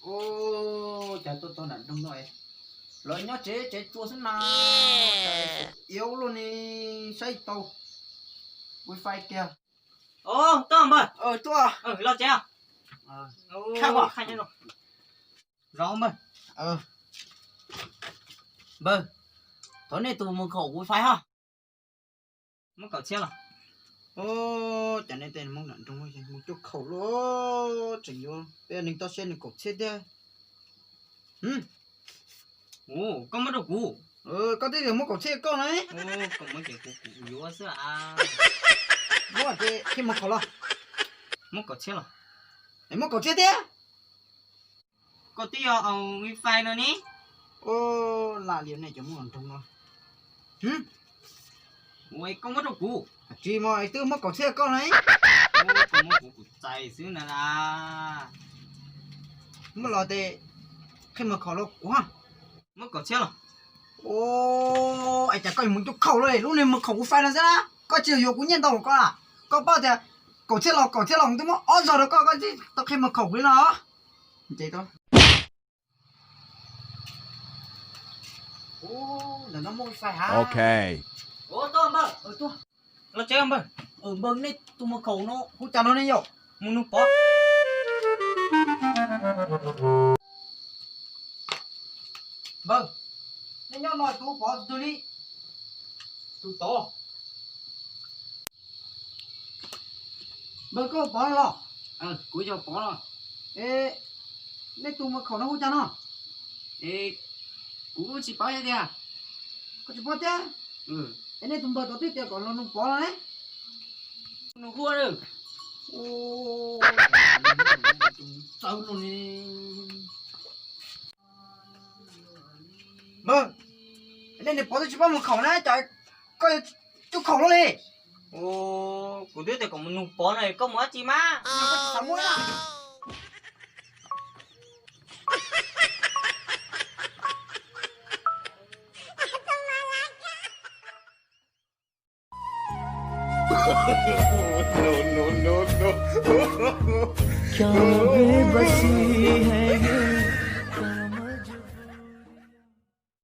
Ua cas tuaj txog nram nroog no es lawv nyob tsev tsev tsua xwb na. Cas tseem iab luaj ne, saib tsis tau wifi kiag. Ov, tuaj npawg. Tuaj. Los tsev. Npawg, thov nej tus mus khaum wifi hos. Muab kaum txhiab los? Ov, cas nej tej Hmoob nram nroog mus cuab khaum luaj, tseem yuav peb neeg toj siab nws kaum txhiab thiab. Koj muab rau kuv. Koj twb tias muab kaum txhiab koj na. Koj muab ces kuv kuv yuav xwb a. Muab ces qhib mus khaum los. Muab kaum txhiab los? Es muab kaum txhiab thiab. Koj twb yog wifi no ne. Ua, lam liam nej cov Hmoob nram nroog no. Ua, koj muab rau kuv. Tsis mas twb muab kaum txhiab koj na. Koj muab kuv kuv txais xwb na. Muab los ces qhib mus khaum los kuv. Muab kaum txhiab los? Ua, es cas koj yuav mus cuab khaum luaj, lub niag mus khaum wifi no xwb na, koj tsis yuav kuv nyiaj ntau koj a? Koj paub tias kaum txhiab los kaum txhiab los twb muab ob zaug rau koj, koj tsis tau qhib mus khaum kuv li no. Ntawm no muaj wifi hab. Ua, tuaj npawg. Los tsev npawg. Npawg, nej tus mus khaum no hu cas no ne yom? Mus nug pov. Npawg, nej nyob no tus pov tus twg li? Tus tod. Npawg, koj pov no los? Kuv yog pov no. Es nej tus mus khaum no hu cas no? Es kuv tsis paub tiag. Koj tsis paub thiab? Es nej tus npawg tod twb tias kom los nug pov no ne. Nug hu. Txawv no ne. Npawg, nej niag pov twb tsis paub mus khaum na, cas koj yuav cuab khaum luaj li? Kuv twb tias kom mus nug pov no, koj mus dab tsi mas? Koj tsis xav muab na. Cov bác sĩ hay